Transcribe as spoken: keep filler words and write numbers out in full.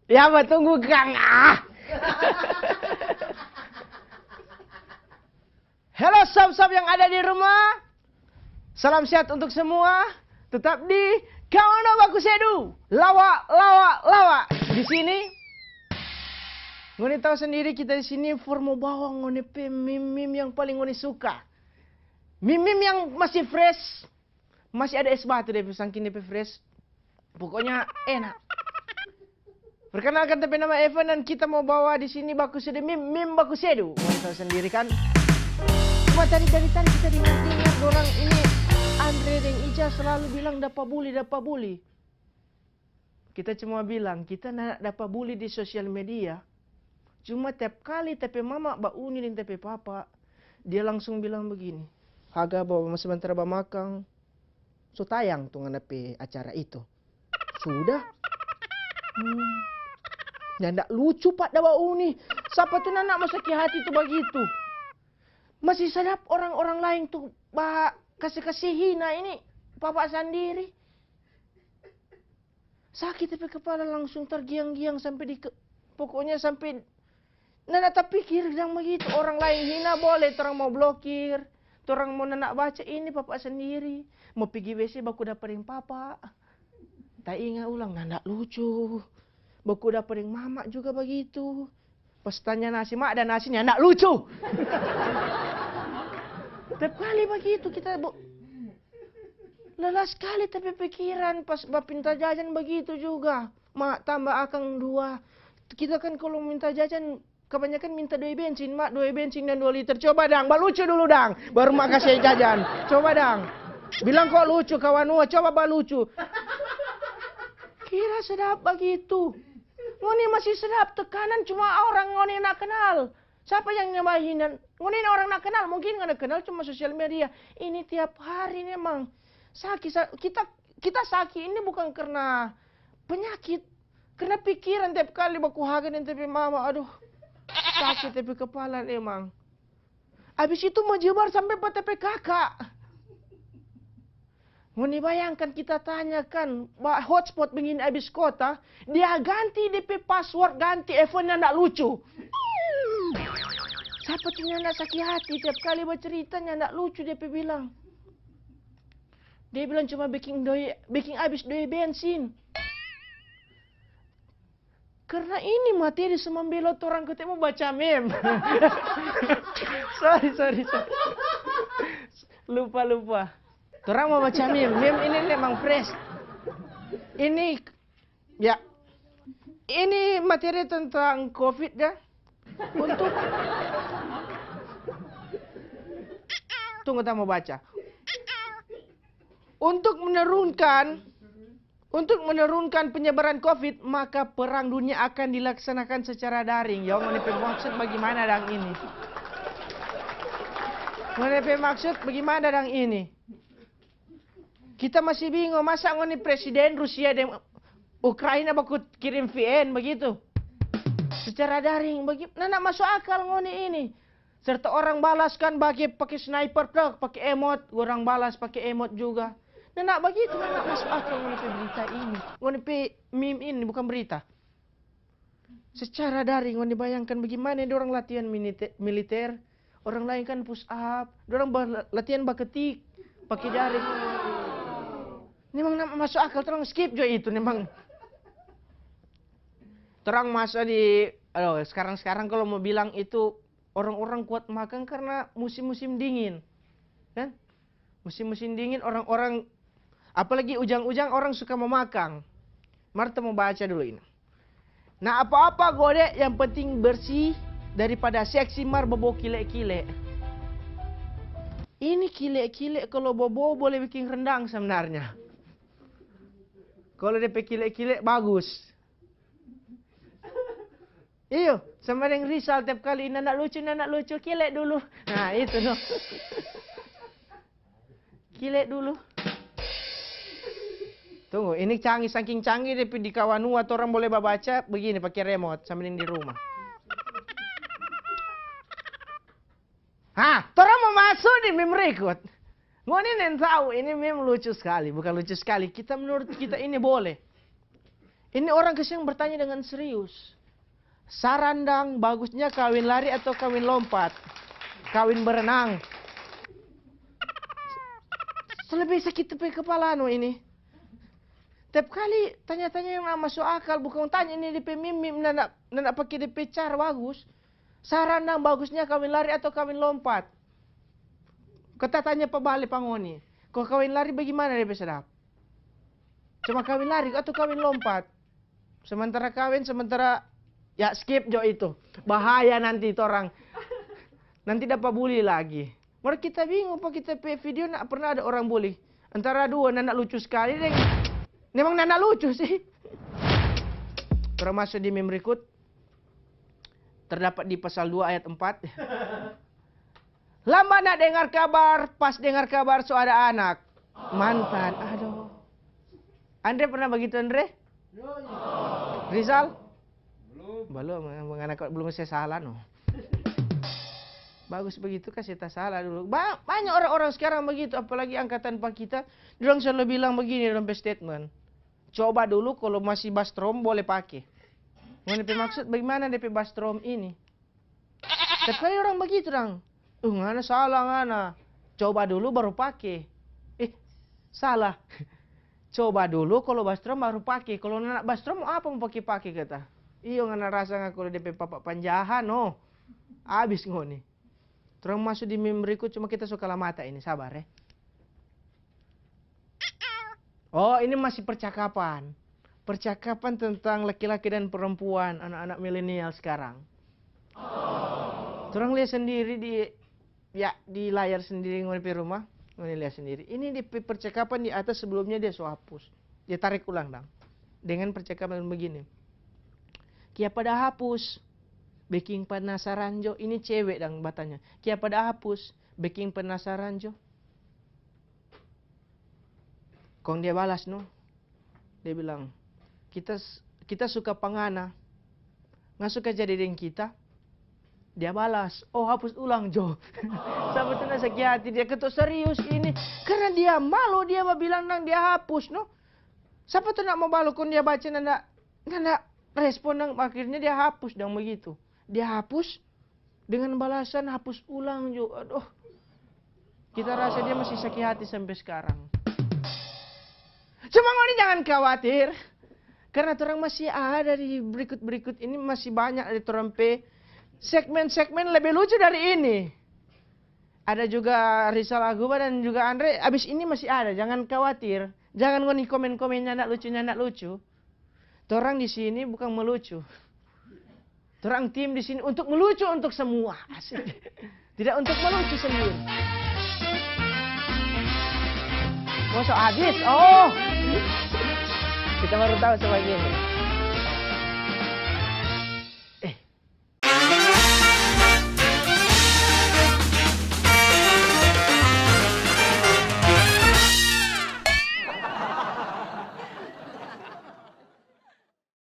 Ya, batunggu kang. Ah. Halo sob-sob yang ada di rumah. Salam sehat untuk semua. Tetap di Kawan Baku Sedu. Lawa, lawa, lawa. Di sini, ngoni tahu sendiri, kita di sini for mo bawa ngoni pe meme-meme yang paling ngoni suka. Meme-meme yang masih fresh. Masih ada es batu, depe sangking depe fresh. Pokoknya enak. Perkenalkan, tapi nama Evan dan kita mau bawa di sini Baku Sedu, meme, meme Baku Sedu. Mau tahu sendiri kan? Cuma tadi, dari tadi kita dengar-dengar dorang ini, Andre deng Ica selalu bilang dapa buli, dapa buli. Kita cuma bilang, kita nda dapa buli di sosial media. Cuma tiap kali ta pe mama bauni deng ta pe papa, dia langsung bilang bagini, "Haga bawa sementara bamakang, so tayang tu ngana pe acara itu." Sudah. Hmm. Nyanda lucu pa da bauni. Sapa tu nana mo saki hati tu bagitu? Masih sadap orang-orang laeng tu ba kase-kase hina ini papa sandiri. Saki ta pe kepala langsung tergiang-giang sampe di ke-, pokoknya sampe nana tapikir dang bagitu. Orang laeng hina boleh, torang mo blokir, torang mo nana baca, ini papa sandiri mo pigi W C baku dapa deng papa. Ta inga ulang, nanda lucu. Baku dapa deng mama juga bagitu. Pas tanya nasi, "Ma, ada nasi?" Nanda lucu. Tiap kali bagitu kita bo-, lelah skali ta pe pikiran pas bapinta jajan bagitu juga. Ma, tamba akang dua. Kita kan kalu minta jajan, kebanyakan minta doi bensin, "Ma, doi bensin dan dua liter." Coba dang, balucu dulu dang, baru ma kase jajan. Coba dang. Bilang ko lucu, kawanua, coba balucu. Kira sedap bagitu. Ngoni masih sedap, tekanan cuma orang ngoni nda kenal. Sapa yang nyambahinan? Ngoni ini orang nda kenal, mungkin ngana kenal cuma sosial media. Ini tiap hari memang. Saki, sa-, kita, kita saki ini bukan karena penyakit. Karena pikiran tiap kali baku haga deng ta pe mama, aduh. Saki ta pe kepala memang. Abis itu menyebar sampe pa ta pe kaka. Ngoni bayangkan, kita tanyakan, ba hotspot begini abis kota, dia ganti de pe password, ganti Evan nyanda lucu. Sapa tu nyanda saki hati, tiap kali bacerita nyanda lucu, dia pe bilang. Dia bilang cuma beking doi, beking abis doi bensin. Karna ini materi so mambelo torang kote mo baca meme. Sorry, sorry, sorry. Lupa, lupa. Torang mo baca meme. Meme ini memang fresh. Ini, ya. Ini materi tentang covid, ya. Untuk, tunggu, ta mo baca. Untuk menurunkan Untuk menurunkan penyebaran covid, maka perang dunia akan dilaksanakan secara daring. Ya, ngoni pe maksud bagaimana dang ini? Ngoni pe maksud bagaimana dang ini? Kita masih bingung, masa ngoni presiden Rusia deng Ukraina baku kirim V N begitu? Secara daring, bagi-, nana maso akal ngoni ini. Serta orang balas kan bage pake sniper, tok, pake emot, orang balas pake emot juga. Nana bagitu, nana maso akal ngoni pe berita ini. Ngoni pe meme ini bukan berita. Secara daring, ngoni bayangkan bagimana dorang latihan minite-, militer, orang laeng kan push up, dorang ba-, latihan baketik, pake jari. Memang nana maso akal, torang skip jo itu, memang. Torang masa di, aduh, sekarang-sekarang kalu mo bilang itu orang-orang kuat makang karna musim-musim dingin, kan? Musim-musim dingin orang-orang, apalagi ujang-ujang, orang suka mo makang. Mar ta mo baca dulu ini. Nah, apa-apa gode, yang penting bersih, daripada seksi mar bobou kile-kile. Ini kile-kile kalu bobou boleh biking rendang sebenarnya. Kalu de pe kile-kile bagus. Iyo, sama deng Rizal tiap kali, "Nana lucu, nana lucu, kile dulu." Nah, itu no. Kile dulu. Tunggu, ini canggih, saking canggih de pi di Kawanua, torang boleh babaca begini pake remote sama deng di rumah. Ha, torang mo maso di meme berikut. Ngoni nintau, ini meme lucu skali, bukan lucu skali. Kita, menurut kita ini boleh. Ini orang kasiang bertanya dengan serius. Saran dang, bagusnya kawin lari atau kawin lompat? Kawin berenang. Selebe sakit pe kepala no ini. Tiap kali tanya-tanya yang nggak masuk akal, bukan tanya ini depe mimim, nanda, nanda pake depe cara bagus. Saran dang, bagusnya kawin lari atau kawin lompat? Kita tanya pa bale pa ngoni. Ko kawin lari, bagimana depe sadap? Cuma kawin lari atau kawin lompat? Sementara kawin, sementara, ya, skip jo itu. Bahaya nanti torang. Nanti dapa buli lagi. Mar kita bingung pa kita pe video, nda pernah ada orang buli. Antara dua, nanda lucu skali deng. Memang nanda lucu sih. Termasuk di meme berikut, terdapat di pasal dua ayat empat. Lama nda dengar kabar, pas dengar kabar so ada anak. Mantan, aduh. Andre pernah bagitu, Andre? Rizal? Belum. Belum, ngana kalo belum se salah no. Bagus bagitu, kase ta salah dulu. Ba-, banyak orang-orang sekarang bagitu, apalagi angkatan pa kita. Dorang selalu bilang bagini dalam pe statement, "Coba dulu, kalo masih bastrom bole pake." Ngoni pe maksud bagimana depe bastrom ini? Tiap kali orang bagitu dang, "Uh, ngana salah ngana. Coba dulu baru pake." Eh, salah. Coba dulu kalo bastrom baru pake. Kalo nda bastrom, mo apa mo pake-pake kata? Iyo, ngana rasa nga kalo depe papa panjaha no. Abis ngoni. Torang maso di meme berikut, cuma kita so kala mata ini, sabar e. Oh, ini masih percakapan. Percakapan tentang laki-laki dan perempuan, anak-anak milenial sekarang. Torang lia sendiri di, ya, di layar sendiri ngoni pe rumah, ngoni lia sendiri. Ini di pe-, percakapan di atas sebelumnya dia so hapus. Dia tarik ulang dang. Dengan percakapan begini. "Kiapa da hapus? Beking penasaran jo." Ini cewek dang batanya. "Kiapa da hapus? Beking penasaran jo." Kong dia balas no. Dia bilang, "Kita s-, kita suka pa ngana. Nga suka jadi deng kita?" Dia balas, "Oh, hapus ulang jo." Sapa tu nda saki hati, dia ketok serius ini. Karna dia malu, dia babilang dang dia hapus no. Sapa tu nda mo balu kong dia baca nanda, nanda respon dang, akhirnya dia hapus dang bagitu. Dia hapus, dengan balasan hapus ulang jo. Aduh. Kita rasa dia masih saki hati sampe skarang. Cuma ngoni jangan khawatir, karna torang masih ada di berikut-berikut ini, masih banyak di torang pe segmen-segmen lebe lucu dari ini. Ada juga Rizal Aguba dan juga Andre, abis ini masih ada, jangan khawatir. Jangan ngoni komen-komen nyanda lucu, nyanda lucu. Torang di sini bukang melucu. Torang tim di sini untuk melucu untuk semua. Asik. Tidak untuk melucu sendiri. Mo so abis? Oh. Kita baru tahu so bagini.